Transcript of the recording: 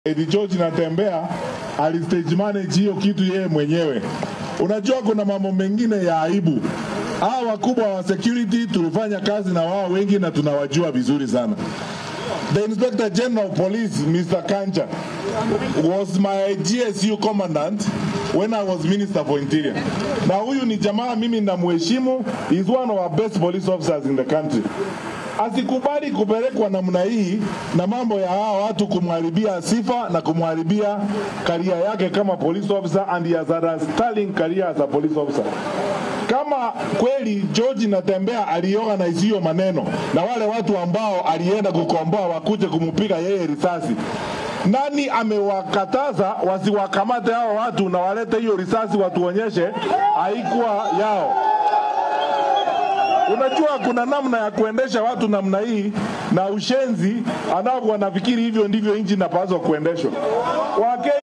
Eti George Natembeya alistage manage hiyo kitu yeye mwenyewe. Unajua kuna mambo mengine ya aibu. Hawa wakubwa wa security tulifanya kazi na wao wengi na tunawajua vizuri sana. The Inspector General of Police, Mr. Kanja, was my GSU commandant when I was Minister for Interior. Na huyu ni jamaa mimi namheshimu, he's one of our best police officers in the country. Asikubali kupelekwa namna hii na mambo ya hawa watu kumharibia sifa na kumharibia career yake kama police officer, and he has had a sterling career as a police officer. Kama kweli George Natembeya aliorganize hiyo maneno na wale watu ambao alienda kukomboa wakuje kumupiga yeye risasi, nani amewakataza wasiwakamate hao watu na walete hiyo risasi watuonyeshe haikuwa yao? Unajua kuna namna ya kuendesha watu namna hii na ushenzi, anao wanafikiri hivyo ndivyo nchi inapaswa kuendeshwa. Wakenya